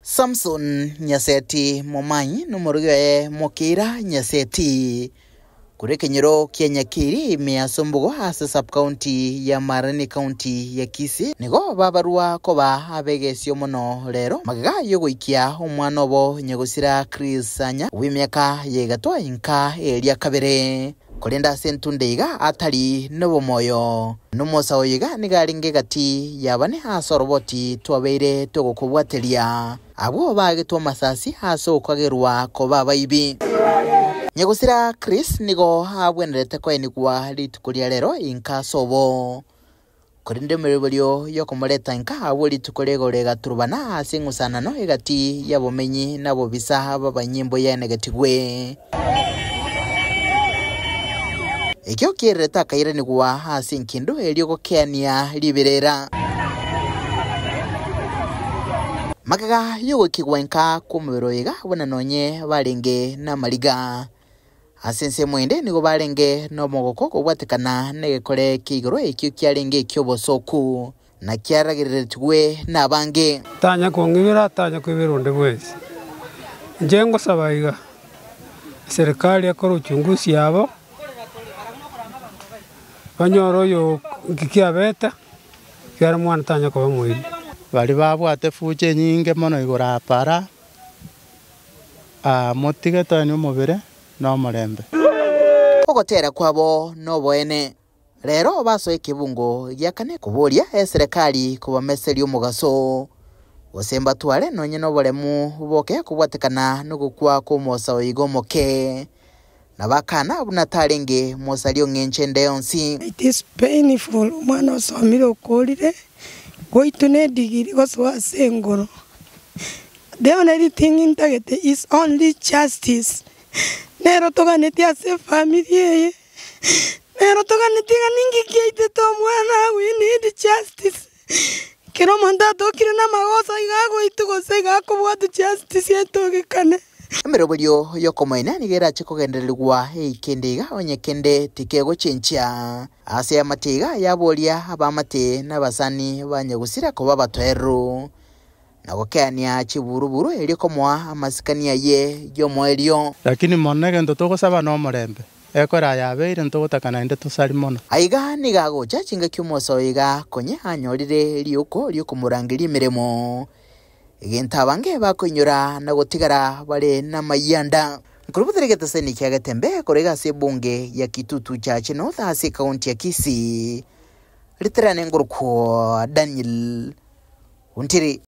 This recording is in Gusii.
Samson Nyaseti Momanyi nomorogi oye Mokeira Nyaseti, korwa ekenyoro kia Nyakiri ime ya Sombogo ase sub-county ya Marani county ya Kisii nigo babarwa koba abegesio mono rero magega yogoikia omwana obo nyagosira Chris Sanya bw'emiaka ya egatwa inka eria kabere. Korende ase entunda iga atari nobomoyo. Nomosa oyo iga nigo arenge egati y'abane ase oroboti twabeire togokobwateria, abwo baagetwe amasasi ase okoagerwa koba abaibi. Nyagosira Chris nigo abwenerete koenigwa rituko ria rero inka ase obo. Korende emeroberio y'okomoreta inka agwo rituko rigoro egaturubana ase eng'usanano egati y'abomenyi na abobisa b'abanyimbo yaenegetigwe. Ekio kiererete akairanigwa ase enkindo erio gokeania riberera. Magega y'ogoikigwa inka kw'omobere oyo iga buna nonye barenge namariga. Ase ensemo ende nigo barenge nomogoko kobwatekana negekore kia igoro ekio kiarenge eki'obosooku, na kiaragereretigwe nabange. Tanya kong'ibera, tanya koibera onde bwensi. Inche ngosaba iga, eserekari ekore uchunguzi yabo, banyore oyo nki kiabete, ekiagera omwana tanya koba moibi. Baria babwate fucha enyinge mono igoro apara. Aa, motige toenie omobere na omorembe. Ogotera kwabo noboene. Rero basoe ekebungo gia kane koboria eserekari kobameseria omogaso, gose mbatware nonye noboremu boke kobwatekana nogokwa kw'omosa oiga omoke. Na bakana buna tarenge mosari ong'encho ende yonsi. It is painful omwana osomire okorire goitwa ne edigiri gosoa ase engoro. The only thing ntagete is only justice. Nero toganetie ase efamiri eye, nero toganetie ng'a ninki kiaitete omwana we need justice. Ekero omonto atokire namagoso iga agoitwa gose iga akobwatwa justice etogekane. Emeroberio y'okomoenia nigo erache kogendererigwa eike ende iga onye kende tikegochenchia. Ase amate iga yaboria abaamate na abasani ba nyagusira koba abatoereru, na gokeania chiburu-buru erio komoa amasikani aye y'omoerio. Lakini mono egento togosaba nomorembe, ekero aya abeire ntogotaka naende tosari mono. Aiga nigo agocha chingaki omosa oyo iga konye anyorire riuko ri'okomorangeria emeremo, egento abange bakoinyora na gotigara bare namayianda. Nkorubutere egeteseni kia Getembe korwa iga ase ebunge ya Kitutu Chache North ase ekaunti ya Kisii, riterane ngorokwo Daniel Ontiri.